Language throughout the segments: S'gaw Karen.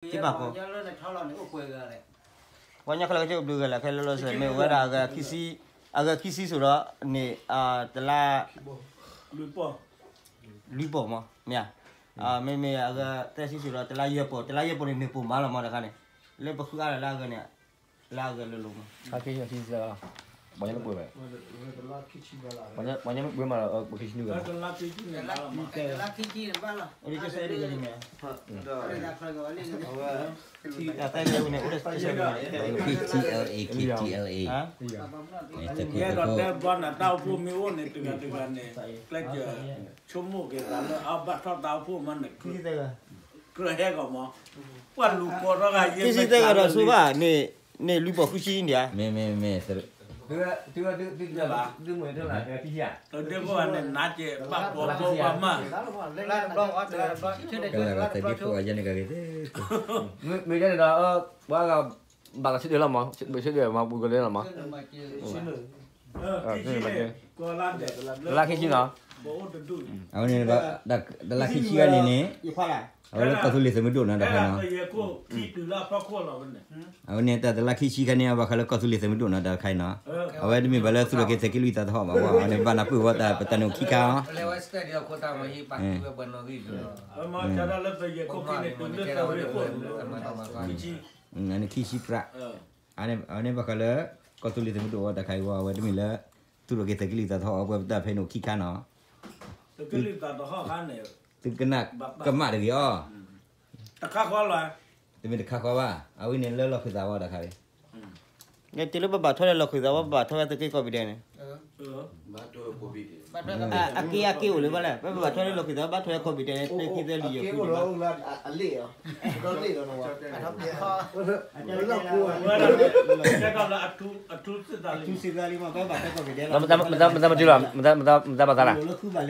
ပှၤကညီခဲလၢာ်ကစၢ်ကဘျုးဂၤလၢ် ခဲလၢာ်လီၤစဲး မ့ၢ်ဝဲဒၣ်အဂၤခံဆံ, အဂၤခံဆံစိၤဒီးန့ၣ် တလါ လွံၢ်ပီၢ်မး မ့ၢ်ဧါ, မ့မ့ၢ်အဂၤသၢဆံစိၤဒီး တလါယဲၢ်ပီၢ်, တလါယဲၢ်ပီၢ်န့ၣ် မ့ၢ်ပိာ်မးလီၤမးတခါန့ၣ်, လၢပဃုအါလၢအဂၤန့ၣ်, လၢအဂၤလိၤလိၤမး, ပှၤညါမ့ၢ်ပှဲၤမး, ပှၤညါမ့ၢ်ပှဲၤမးလီၤ, ပခံဆံနွံဂၤမး, တလါခံဆံန့ၣ်ဘၣ်လီၤ, KTLA, KTLA, ယဲဒီးတဲဘျီနတၢ်အိၣ်ဖှိၣ်မ့ၢ်အိၣ်န့ၣ် တဂၤတဂၤန့ၣ် ကျဲကဆိကမိၣ်က့ၤသးလၢအဘၣ်ထီၣ်တၢ်အိၣ်ဖှိၣ်မးန့ၣ် ကြၢးဟဲကီးမး, ပှၤလူၤကိးထီၣ်ဂၤယဲ ခံဆံသၢဂၤဒီးဆူဘၣ်န့ၣ်, န့ၣ်လွံၢ်ပီၢ်ဃုဆံန့ၣ်ဧါ, မ့မ့ၢ် သုမ့ၢ်ထီၣ်လၢခံဆံဧါ, တဒ့ဖိန့ၣ် နးကဲးဘၣ်ပှၤဖိဘၣ်မး, ကလၢ်ကသးဒ့ဖိအယဲန့ၣ်ကဂ့ၤသ့, မ့ၢ်ဒ်န့ၣ်ဒီး ပှၤက ဘၣ်ကဆၢဒိၣ်လီၤမး, ဆၢဒိၣ်မး ပူၤကလဲလီၤမး, တလါခံဆံနီၤ, အဝဲန့ၣ် တလါခံဆံခါန့ၣ်န့ၣ်, အဝဲလၢကီၢ်သူလ့ၤသုးမုၢ်ဒိၣ်နီၤတခါနီၤ, အဝဲန့ၣ်တၢ်တလါခံဆံခါန့ၣ် အဘၣ်ဃးလၢကီၢ်သူလ့ၤသုးမုၢ်ဒိၣ်နီၤတခါနီၤ, အဝဲတမ့ၢ်ဘၣ်လၢသူၣ်ထီၣ်က့ၤသဲးက့လွံၢ်သးသဟီၣ်ဘၣ်, အဝဲန့ၣ်ဘၣ်နၢ်ပၢၢ်ဝဲတၢ်ပတၢ်န့ၣ်ခံခါ, အန့ၣ်ခံဆံပြး, အန့ၣ်ဘၣ်ဃးလၢ ကီၢ်သူလ့ၤသုးမုၢ်ဒိၣ်ဝဲတခါအံၤဝဲ အဝဲတမ့ၢ်လၢ သူၣ်ထီၣ်က့ၤသဲးက့လွံၢ်သးသဟီၣ် အဝဲပတၢ်ဖဲန့ၣ်ခံခါနီၤ, သုကနၣ်ကမၣ်တဂ့ၤအီၤ, တမ့ၢ်တခါဃီဘၣ်, အဝဲန့ၣ်လၢလီၢ်ခၢၣ်သးဝဲတခါအံၤ, တုၤလၢပဘၣ်ထီၣ်လၢလီၢ်ခၢၣ်သးဝဲ ပဘၣ်ထီၣ်ဝဲသုးက့ၢ်ကီၢ်ပံၤဒဲးန့ၣ် အက့ၢ်အက့ၢ်အိၣ်လၢၤဘၣ်လဲၣ်, ပဘၣ်ထီၣ်လၢလီၢ်ခၢၣ်သး ဘၣ်ထီၣ်လၢကီၢ်ပံၤဒဲးန့ၣ် သၢခံသၢလွံၢ်ယဲၢ်ခွံန့ၣ်ဘၣ်, အဝဲဒၣ် မတၤမၤတုၤလီၤ, မတၤမၤသးလၢ, မတၤမၤတုၤ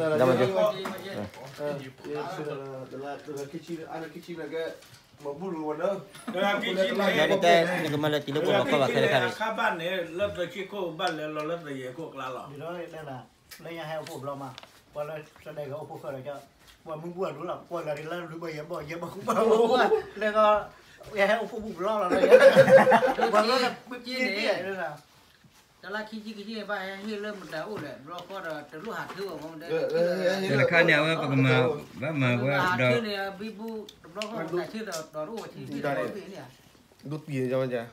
နကမၤလၢတံၤလၢကီၢ်လီၤကီၢ်ဘၣ်ခဲလၢာ်ခါန့ၣ်, ခါဘၣ်န့ၣ် လၢသုးက့ၢ်ခိၣ်ဘၣ်လဲၤလီၤလၢသုးက့ၢ်ခိၣ်ကျါလီၤ, လၢညါဟဲအိၣ်ဖှိၣ်ဘျီမး, ပှၤလၢတၢ်ဒဲးကအိၣ်ဖှိၣ်ဃၢၤဒီး, ပှၤမုၢ်ဘူၣ်အဒိလီၤ ပှၤလၢာ်လၢလူၤဘၣ်ယဲၢ်ဘီၣ်ယဲၢ်ဘီၣ်ဃုဘၣ်, လၢကီး, ယဟဲအိၣ်ဖှိၣ်ဘူၣ်ဘျီလီၤ, ပှၤလၢ, တလါခံဆံခံဆံဘၣ်ဟဲဟ့ၣ်လၢမတၤအိၣ်လဲၣ် ဘျီဃီဒီးတလိၣ်ဟးထၢဘၣ်မး, တၢ်တခါန့ၣ် အဝဲပကမၤ, ဘၣ်မၤဝဲဒီး, ဟးထၢန့ၣ် ဘံဘူတဘျီဃီ တၢ်ဆၢဒီးတအိၣ်ဝဲထံဘ့ၣ်တဘ့ၣ်န့ၣ်, ဒိတံၢ်,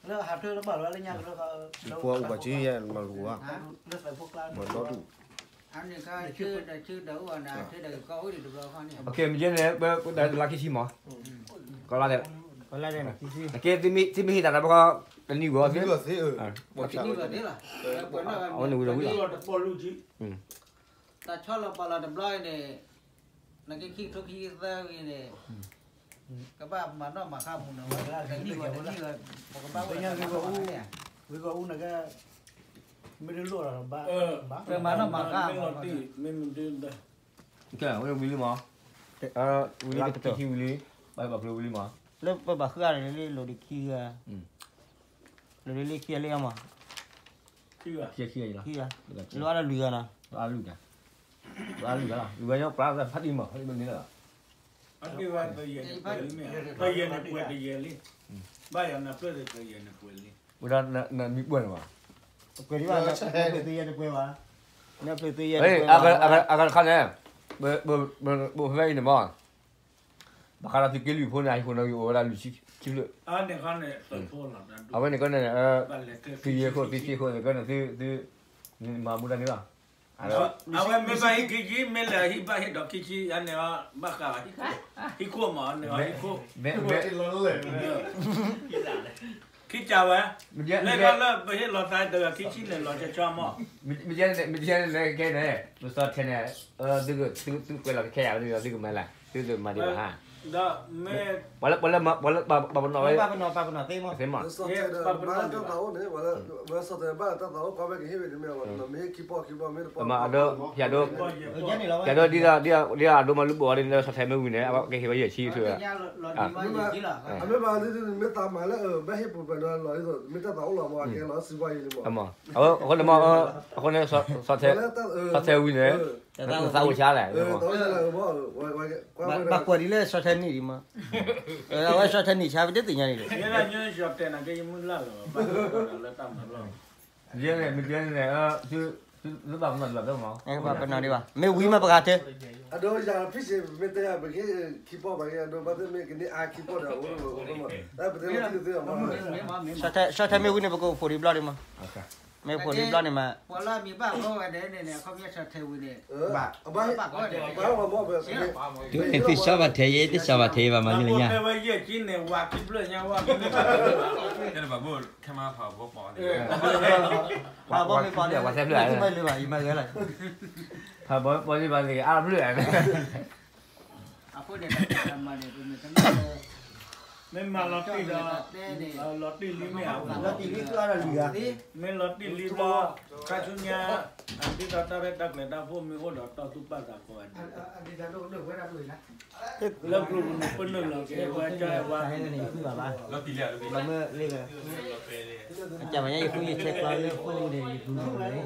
လၢဟးထၢလၢဘၣ်လၢညါကလၢ, ပှၤအိၣ်ပှၤက့ယဲၢ်မၤလူၤဘၣ်, မၤဒီဒူၣ်, မ့ၢ်ယဲန့ၣ် ပတလါခံဆံမး, ကီးလါဒဲး, ကီးလါဒဲး, ကဲသုမ့ၢ်ဟ့ၣ်တၢ်တဘျီဃီ, တနံၤဂီၤသ့, အဝဲန့ၣ်ဝံၤဒီးဝံၤလီၤ, တၢ်ဆီလီၤပာ်လီၤတဘျီအံၤန့ၣ်, နက့ခံကထိခံဆံသၢဝံၤန့ၣ်, ကဘၣ်မၤနီၣ်မၤဃါမူးနီၤ, တနံၣ်ဂီၤတနံၣ်ဂီၤ, ပကဘၣ်အိၣ်, ဝံၤကအိၣ်နက, မ့ၢ်တလိၣ်လီၤဘၣ်, ပမၤနီၣ်မၤဃါမူး, မ့ၢ်မ့ၢ်ဒ်, ဝံၤလံမး, ဝံၤလံ, ခံဆံဝံၤလံ, ဘၣ်ဘၣ်ဖျိဝံၤလံမး, လၢပဘၣ်ဃုအါန့ၣ်လံ လိၣ်ဒံးခံဂၤ, လိၣ်ဒံးလံခံဂၤလံအမး, ခံဂၤ, လိၣ်အါဒီးလွံၢ်ဂၤနီၤ, လွံၢ်ဂၤ, လွံၢ်ဂၤညါပျၢ်ဖးဒံးမး, ဖးဒံးမးန့ၣ်လီၤ, တယဲၢ်န့ၣ်ပှဲၤတယဲၢ်လံ, ဘၣ်ယၤနၢ်ပျၢၢ်တယဲၢ်န့ၣ်ပှဲၤလံ, ဝဲဒၣ်နမံၤပှဲၤန့ၣ်ဘၣ်, ပှဲၤဒံးဘၣ်, နၢ်ပျၢၢ်သုယဲၢ်တပှဲၤဘၣ်, နၢ်ပျၢၢ်သုယဲၢ်တပှဲၤဘၣ်, အဂၤတခါန့ၣ်, ဘိးဖဲအံၤန့ၣ်မး, ဘၣ်ဃးဒီးသုးက့လွံၢ်ဖိန့ၣ် ဟံၣ်ဃိးနီၣ်ဂံၢ်အိၣ်ဝဲဒၣ်လွံၢ်ဆံခံဖျၢၣ်, အဝဲန့ၣ်ခီန့ၣ်, သုးယဲၢ်ခိၣ် သုးဆံခိၣ်န့ၣ် ကဲန့ၣ်သု, သု, မၤဘူၣ်တၢ်န့ၣ်လီၤ, အဝဲမ့ၢ်ဘၣ်ဟံၣ်ခံဆံ မ့ၢ်လဲၤဟံၣ်ဘၣ်ဟ့ၣ်ဒီးခံဆံ အန့ၣ်အီၤ ဘၣ်ဃးဟံၣ်ခိၣ်မး န့ၣ်အီၤဟံၣ်ခိၣ်, ခံကဝဲ, လၢကလၢပဟ့ၣ်လီၤသးတဂၤခံဆံန့ၣ် လီၤဆီဆီမး, မ့ၢ်ကဲန့ၣ် မ့ၢ်ကဲန့ၣ် ကဲန့ၣ် ပစီထဲန့ၣ်, သု, သုကွဲးလီၤခဲယၤ သုကမၤလၢ သုမၤဒံးဘၣ်ဧါ, ဒီးမ့ၢ်, ပှၤလၢ, ပှၤလၢ, ပှၤလၢပာ်ပနီၣ်ဝဲ, ပာ်ပနီၣ်သ့မး, ပာ်ပနီၣ်သ့မး, တၢ်သးအိၣ်န့ၣ်, ဝဲစီၤထဲဘၣ်တၢ်သးအိၣ် ကွၢ်ဝဲကဟ့ၣ်ဝဲတမ့ၢ်ဘၣ်, မ့ၢ်ဟ့ၣ်ခံပီၢ်ခံပီၢ် မ့ၢ်တပီၢ်, ယၤဒိးဒ်, ဒ်အဒိမၤလူၤဘိးအီၤန့ၣ် စီၤထဲမ့ၢ်ဝံၤန့ၣ် အဝဲကဟ့ၣ်ဝဲယဲၢ်ဆံ, အမ့ၢ်ဘၣ်, မ့ၢ်တၢ်မၤလၢ ဘၣ်ဟ့ၣ်ပှၤပှဲၤဒီးလီၤ, မ့ၢ်တၢ်သးအိၣ်လီၤမး ကဲလီၤစံးပှၤယံၤလံမး, အဃိန့ၣ်မး, အဃိန့ၣ်, စီၤထဲဝံၤန့ၣ် သးအိၣ်ဆါလဲၣ်, ဘၣ်ကွၢ်ဒ်လၢ ရှော့ထဲနံၣ်ဒံးမး, အဝဲ ရှော့ထဲနံၣ်ဆါ ပတသ့ၣ်ညါန့ၣ်ဒီး, ယဲန့ၣ် မ့ၢ်ယဲန့ၣ် သုဘၣ်ပနီၣ်ဒံးဘၣ်, မ့ၢ်ဝံၤမးပဂၤတဲ, အဒိယၤဖံစ့ၣ် မ့ၢ်တဲယၤ ပက့ၤခံပီၢ်ဘၣ်က့ၤ အဒိဘၣ်သ့ၣ်မ့ၢ်ကန့ၢ်အါခံပီၢ်ဒီး အဝဲ ပတဲလီၤတံၢ်တသ့ဘၣ်မး, ရှော့ထဲမ့ၢ်ဝံၤန့ၣ် ပကအိၣ်ဖှိၣ်ဒံးဘျီဒံးမး, မ့ၢ်ဖှိၣ်ဒံးဘျီန့ၣ်မး, ပှၤလၢအမံၤဘၣ်ဘျီဝဲဒၣ်န့ၣ်န့ၣ် အခီပညီရှော့ထဲဝံၤန့ၣ်, ဘၣ်ဘၣ်ဘၣ်, တုၤန့ၣ်သ့ၣ်စီဘၣ်ထဲယဲ သ့ၣ်စီဘၣ်ထဲယဲဘၣ်မၤလၢညါ, ဖးဘီမ့ၢ်ပှၤလၢဘၣ် ယမၤဂ့ၤလီၤ, ဖးဘီမ့ၢ်ပှၤလၢဘၣ်န့ၣ် အါဖျၢၣ် အဃိန့ၣ် မ့ၢ်မၤလီၤတံၢ်ဒီး, လီၤတံၢ်လံမ့ၢ်ဧါ, လီၤတံၢ်လံကျါဒီးလံဧါ, မ့ၢ်လီၤတံၢ်လံဘျီ, ခါဆူညါ, ဒ်သိးတၢ်ရဲၣ်တၢ်ကျဲၤတၢ်အိၣ်ဖှိၣ်မ့ၢ်အိၣ်ဒီးတီသူၣ်ပာ်သးကိးဂၤဒဲး, လၢပျုၤပနုာ်လီၤက့ၤဝဲကၢဝဲ, အကမယဲယဃုယဆဲးကျိးလၢဃိန့ၣ် ယဃုန့ၣ်,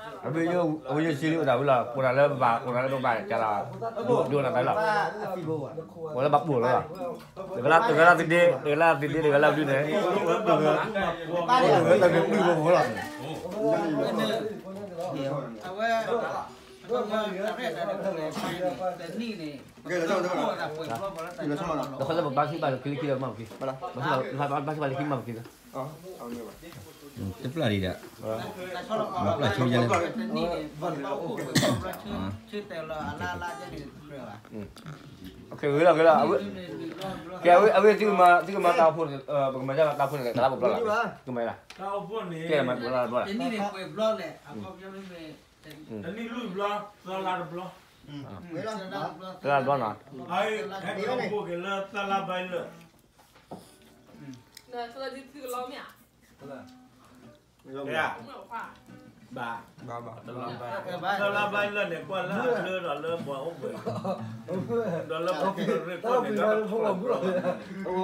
ဝံၤဒီး, အဝဲယိၣ်စံလံအိၣ်တၢ်ဝံၤလီၤ ကိးတၢ်လၢဘၣ် ကိးတၢ်လၢတဘၣ် ကလီၤ, ဒိၣ်နသးလီၤ, ကိးလၢဘၣ်ပိာ်လီၤ, တဂၤလၢ်သဒ့ တဂၤလၢ်သဒ့ တဂၤလၢ်ဘျုးန့ၣ်, တဂၤလၢ်သဒ့ ပျုၤလီၤ, အဝဲ, ဒီးခီလၢပဘါထုကဖၣ်လၢခံလၢခံဒီးမၤပက့ၤ, ဘါထုကဖၣ်လၢခံမၤပက့ၤ, တပျၢ်ဒံးဒၣ်, ဘၣ်ပျၢ်ဆိယဲလၢ, ဂ့ၤလီၤဂ့ၤလီၤ, ကဲဝဲသုကမၤတၢ်အိၣ်ဖှိၣ်န့ၣ် ပကမၤတၢ်ဖှိၣ်န့ၣ် ကလါပဘျီလီၤ, ကမၤလၢ, ကဲမၤတဘျီလၢတဘျီလီၤ, တနံၣ်လွံၢ်ဘျီ, သၢလါတဘျီ, သၢလါတဘျီနီၤ, ဟဲက့ၤအိၣ်ဖှိၣ်က့ၤလၢသၢလါဘၣ်လၢ ဘၣ်, သၢလါဘၣ်လၢန့ၣ် ကွၢ်လၢအဘျုးဒီးလၢပှၤအိၣ်ဘှံး,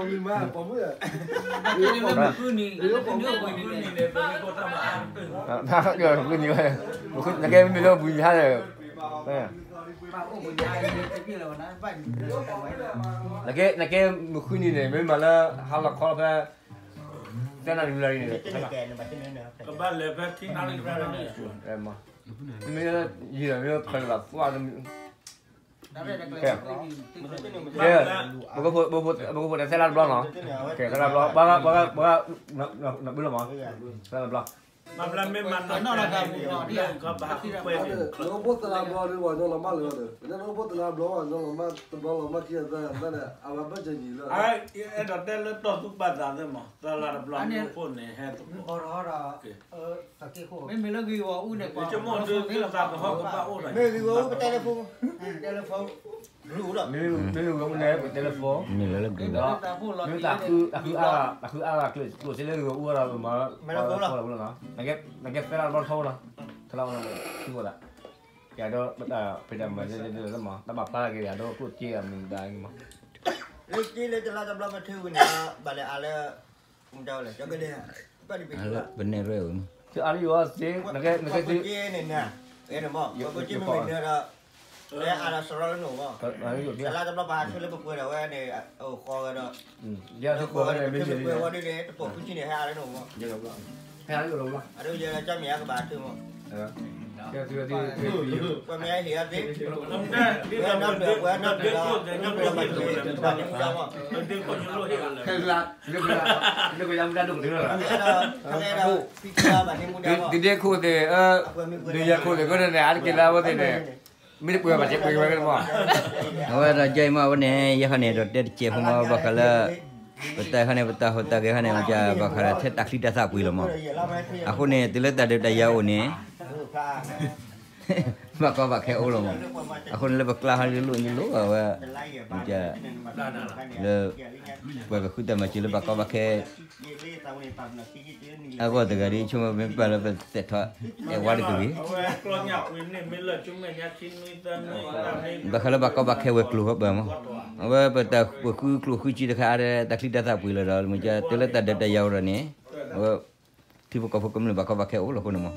ဒီးလၢပှၤအိၣ်ဘှံးရ့ၣ်ကျိန့ၣ် မုၢ်ဃုနံၤန့ၣ် ပမ့ၢ်ကိၢ်တၢ်မၤအါတပၢၢ်, မုၢ်ဃုနံၤဝဲ, နကဲမ့ၢ်လၢပှၤယဟါဒီး, နကဲမုၢ်ဃုနံၤန့ၣ် မ့ၢ်မၤလၢဟါလီၤခီဖဲ သၢနၣ်ရံၣ်လွံၢ်နၣ်ရံၣ်န့ၣ်, ကဘၣ်လဲၤဖဲခံနၣ်ရံၣ်ဖဲနၣ်ရံၣ်, မ့ၢ်ယံာ်ဒီးမ့ၢ်ဖဲလၢသွၣ်, ကဲ, ပကဖိးဒီးသၢလါတဘျီနီၤ, ကဲသၢလါတဘျီ, ပှၤဂၤ, ပှၤဂၤ, နဘုလီၤမး, သၢလါတဘျီ, မ့ၢ်မၤနီၢ်တၢ်န့ၣ်, နအိၣ်ဖှိၣ်သၢလါဘျီဒီး ပှၤညီလီၤမၢ်လၢၤဒီး နအိၣ်ဖှိၣ်သၢလါဘျီ ပှၤညီလီၤမၢ်တဘျီလီၤမၢ်ခံဂၤသၢဂၤန့ၣ် အဝဲဘၣ်စၢၤယံၤလၢ, အဲၣ်ဒိးတဲလၢတီသူၣ်ပာ်သးသ့ၣ်မး သၢလါတဘျီမ့ၢ်အိၣ်ဖှိၣ်န့ၣ် ဟဲသကိး မ့မ့ၢ်လၢဂ့ၤဂီၤအူန့ၣ် ကမ့ၢ်ဂ့ၤဂီၤအူပတဲလၢဖိ, တဲလၢဖိ, မ့မ့ၢ်ဂ့ၤဂီၤအူန့ၣ် ပတဲလၢဖိ, မ့ၢ်လၢဂ့ၤဂီၤ, မ့ၢ်တၢ်ဃုအါ, တၢ်ဃုအါကျိၣ်စ့လၢဂ့ၤဂီၤအူဒီး ပမၤလၢဖိလီၤ, နကဲသၢလါတဘျီထီဘိလီၤ, သၢလါအူလီၤ, သုဝဲဒၣ်, ကဲဒီး, ဖဲဒၣ်မၤ, တၢ်ဘၣ်ဖျါက့ၤဒီး ကျိၣ်စ့အမံၤဒါအံၤမး, လၢက့လၢတလါတဘျီပထုဝံၤန့ၣ် ဘၣ်လဲၤအါလၢ, မတၤလဲၣ်, ပနဲၣ်ရဲၣ်, သုအါလၢယိၤသ့, နကဲ, နကဲသ့, ပက့န့ၣ်နၤ, ပက့န့ၣ်မ့ၢ်နၤဒီး, ဟဲအါဒီးစရီလၢနအိၣ်မး, တလါတဘျီပဟးဆူလၢပပှဲၤဒီးဝဲန့ၣ်, အိၣ်ဃီဝဲဒီး, ယၤသုကိးဝဲန့ၣ်မ့ၢ်န့ၣ်, ပှဲၤဝဲဒ်န့ၣ်တပိာ်ဃုဆံန့ၣ်ဟဲအါလၢနအိၣ်မး, ဟဲအါလၢယိၤလီၤ, အဒိယဲလၢကၠီမ့ၢ်အကဘၣ်ထုမး, ပှဲၤမ့ၢ်ဟဲဟ့ၣ်အါသ့, ပှဲၤနၢ်ပၢၢ်ပှဲၤနၢ်ပၢၢ်ဒီး, နၢ်ပၢၢ်ဘၣ်န့ၣ်မူဒါမး, ဒ်ဒ့ခိၣ်သ့ၣ်, ဒ်ဒ့ခိၣ်သ့ၣ်, ဒုးယၤခိၣ်သ့ၣ် ကန့ၣ်န့ၣ် အါတက့ၢ်လၢအဝဲသ့ၣ်န့ၣ်, မ့ၢ်တပှဲၤဘၣ်စ့ၢ်ပှဲၤဝဲကန့ၣ်မး, အဝဲဒီးယဲအံၤမး အဝဲန့ၣ် ယဲခီန့ၣ် ဒီးတဲတစဲးဖိမး ဘၣ်ဃးလၢ ပတၢ်ခီန့ၣ် ပတၢ်ဟူးတၢ်ဂဲၤခီန့ၣ် မ့ၢ်ဘၣ်ဃးဒီးထဲတၢ်ချံတၢ်သၣ်ပှ့ၤလီၤမး, အဃိန့ၣ် တုၤလၢတၢ်ဒုးတၢ်ယၤအိၣ်န့ၣ် ဘၣ်ကီဘၣ်ခဲအိၣ်လီၤမး, အဃိန့ၣ်လၢပကျါဟီဒ်လိၣ်ညိလိၣ်အဝဲ, လၢ ပှၤကဃုတၢ်မၤစၢၤလၢဘၣ်ကီဘၣ်ခဲ အဂီၢ်တဂၤဒ်ဆိကမိၣ်မ့ၢ်ပာ်လၢပသဲးထီၣ် အဲၣ်ဝါတကဂ့ၤ, ဘၣ်ဃးလၢဘၣ်ကီဘၣ်ခဲဝဲၤကျိၤဃီပၤမး, အဝဲပတၢ်ပဃုကျိၣ်ဃုစ့တခါအါဒီး တၢ်ချံတၢ်သၣ်ပှ့ၤလီၤဒီး မ့ၢ်ကတုၤလၢတၢ်ဒုးတၢ်ယၤအိၣ်ဒီးန့ၣ်, အဝဲ ထံဖိကီၢ်ဖိကမျၢၢ်ဘၣ်ကီဘၣ်ခဲအိၣ်လီၤအဃိန့ၣ်မး,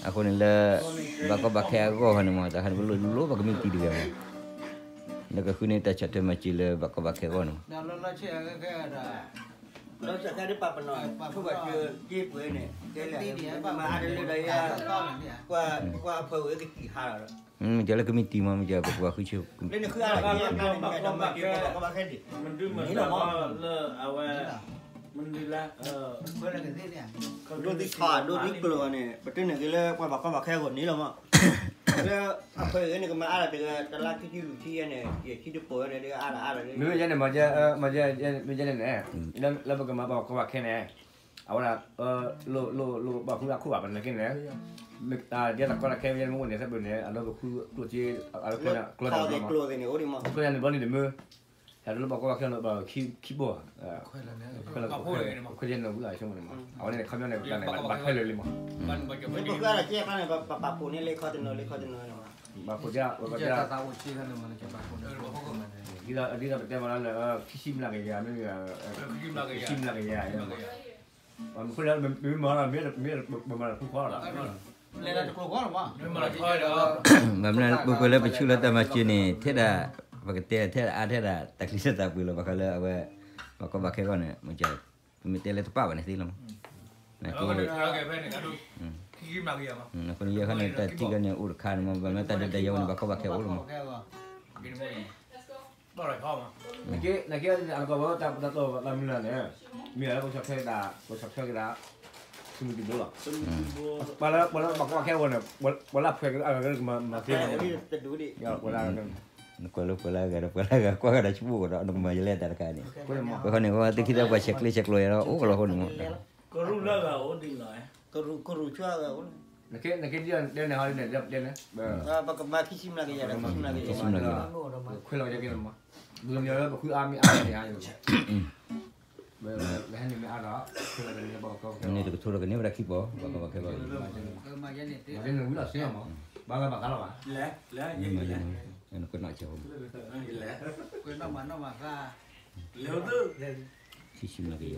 အဃိန့ၣ်လၢ ဘၣ်ကီဘၣ်ခဲအဂီၢ်ဃီန့ၣ်မး တၢ်ခါန့ၣ် ပလိၣ်လိၣ်ပှၤကမံးတံၤတဂၤမး, လၢကဃုန့ၢ်တၢ်ဆီၣ်ထွဲမၤစၢၤလၢဘၣ်ကီဘၣ်ခဲအဂီၢ်န့ၣ်မး. ဒီးလီၤဆီဒၣ်တၢ်ဒီး ပာ်ပနီၣ် ထိၣ်ဘၣ်စၢၤက့ပှဲၤန့ၣ် ကဲလၢ မၤအါတလၢဒီးယၤ ပကွၢ်အဖၢဝဲကစံးဟါလီၤဒီး မ့ၢ်တဲလၢကမံးတံၤမး မ့ၢ်တဲပကွၢ်ဃုဆ့ လၢနဃုအါလီၤ ဘၣ်ကီဘၣ်ခဲ မနုၤမတၤလၢအဝဲ မနုၤလၢ ဒိၣ်သံထီၣ်ဒိၣ်သံကျိၤန့ၣ် ပတဲန့ၣ်က့ၤလၢပှၤဘၣ်ကီဘၣ်ခဲအဂီၢ်န့ၣ်လီၤမး, လၢအဖၢဂ့ၤန့ၣ် ကမၤအါလီၤတဂၤ တလါခံဆံလွံၢ်ဆံယဲၢ်န့ၣ် ယဲၢ်ဆံတပိၤန့ၣ် ဒ်အါလီၤအါလီၤ မ့ၢ်ယဲန့ၣ်မး မ့ၢ်ယဲန့ၣ် လၢပကမၤဘၣ်ကီဘၣ်ခဲန့ၣ် အဝဲဒၣ် လိၣ်လိၣ်လိၣ်ဘၣ်ဃုအခိၣ်ဘၣ် ပနက့န့ၣ် ဒ်တၢ်ကီတၢ်ခဲမ့ၢ်ယဲန့ၣ် မ့ၢ်အိၣ်န့ၣ် သ့ၣ်ပူၤန့ၣ် အလၢပဃုကျိၣ်စ့ အလၢကျိၣ်န့ၣ် ကျိၣ်န့ၣ်ဘျီန့ၣ်တမ့ၢ် ဟဲလၢဘၣ်ကီဘၣ်ခဲလၢဘၣ်ခံဘိ ခွဲးလၢနဘီန့ၣ်တမ့ၢ် ဟဲလၢဘၣ်ကီဘၣ်ခဲန့ၣ် အဝဲန့ၣ်ခီပညီန့ၣ် တၢ်န့ၣ်ဘၣ်ထွဲလၢာ်လံမး ပဃုအါလီၤကဲခါန့ၣ် ပပာ်ဖှိၣ်န့ၢ်လၢခီတနီၤလၢခီတနီၤန့ၣ်မး ဘၣ်ဖှိၣ်ဒ် ပကဒ် ဒ်သိးပတဲမးလၢ ခံဆံမျးကယၤ မ့ၢ် ခံဆံမျးကယၤ မ့ၢ်လၢ မ့ၢ်မၤလီၤ မ့ၢ်ပမၤလီၤဖုဃီလီၤ ဘၣ်မနုၤ ပကွၢ်လၢပဆူၣ်လၢတၢ်မၤစၢၤန့ၣ် ထဲဒၣ် ပကတဲထဲဒၣ်အါထဲဒၣ် တၢ်ချံတၢ်သးပှ့ၤလီၤ ဘၣ်ဃးလၢအဝဲ ဘၣ်ကီဘၣ်ခဲအဂီၢ်န့ၣ် မ့ၢ်တဲလၢတပာ်ဘၣ်န့ၣ်သ့လီၤမး အဃိန့ၣ် ယဲခါန့ၣ် တၢ်ထံၣ်ခါန့ၣ် အိၣ်တခါန့ၣ်မး ဘၣ်မနုၤတၢ်ဒုးတၢ်ယၤဝဲန့ၣ် ဘၣ်ကီဘၣ်ခဲအိၣ်လီၤမး နကဲ နကဲအကီၢ်ဘၣ်တၢ်ပတၢ်တီၢ်တၢ်မုၢ်လၢ်န့ၣ် မ့ၢ်လၢပဆီၣ်ထွဲက့ၤဒၣ် ပဆီၣ်ထွဲက့ၤဒၣ် သုးမုၢ်သံၣ်ဘိလီၤ ပှၤလၢပှၤလၢဘၣ်ကီဘၣ်ခဲအဂီၢ်န့ၣ် ပှၤလၢအဖှဲးက့ၤအဂၤကမၤသ့လီၤ ပှၤလၢ နကွၢ်လၢပှၤလၢအဂၤဒီးပှၤလၢအဂၤကွၢ်ကဒီးဆူၣ်အိၣ်ကဒီး နကမၤယလဲၣ်တၢ်တခါန့ၣ် ပှၤဃီန့ၣ် ပှၤသ့ၣ်ခံသ့ၣ်ပှၤဆဲးကျိးဆဲးကျိးယၤလီၤ အိၣ်ကလီၤဃိန့ၣ်မး ကရူၢ်လၢအဂၤအိၣ်ဒ်လီၤ ကရူၢ်ကရူၢ်ဆူၣ်အဂၤအိၣ်လီၤ နကဲ နကဲဒ်န့ၣ် ဟီဒ်န့ၣ် ဒ်န့ၣ် ပကမၤခံဆံမျးကယၤဒီး ခံဆံမျးကယၤ ခွဲးလီၤကဲက့ၤလီၤမး ဘုမီၤလၢပဃုအါမ့ၢ်အါန့ၣ် လၢဟဲန့ၣ်မ့ၢ်အါဒီး ခွဲးလီၤကဲန့ၣ် ပကီ မ့ၢ်န့ၣ်တကထိဒီးကန့ၢ်ဝဲဒၣ်ခံပီၤ ဘၣ်ကီဘၣ်ခဲဘၣ် မ့ၢ်န့ၣ်ဝံၤလီၤစ့ၢ်မး ဘၣ်လၢဘၣ်ဃးလီၤဘၣ် မ့ၢ်န့ၣ် နကွၢ်နီၣ်ဆဲး ခွဲးနီၣ်မးနီၣ်မးဃါ ခံဆံမျးကယၤ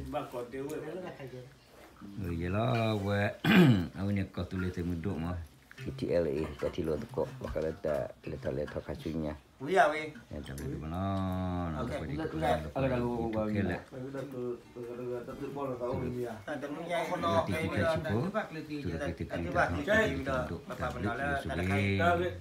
ယဲလီၤဝဲ အဝဲန့ၣ်ကီၢ်သူလ့ၤသုးမုၢ်ဒိၣ်မး KTLA တၢ်ထံၣ်လိာ်သကိး ဘၣ်ဃးလၢတၢ်လဲၤထီၣ်လဲၤထီၣ်ခါဆူညါ ဝံၤယၤဝံၤ တၢ်ဘျုးဒိၣ်မးလီၤ နကွၢ်ဒ်ကီၢ်သူလ့ၤလၢပှၤကညီခဲလၢာ် တၢ်ဘျုးဒိၣ်မးလီၤ တၢ်ဘျုးဒိၣ်မးလီၤ တၢ်ဘျုးဒိၣ်မးလီၤ တၢ်ဘျုးဒိၣ်မးလီၤ တၢ်ဘျုးဒိၣ်မးလီၤ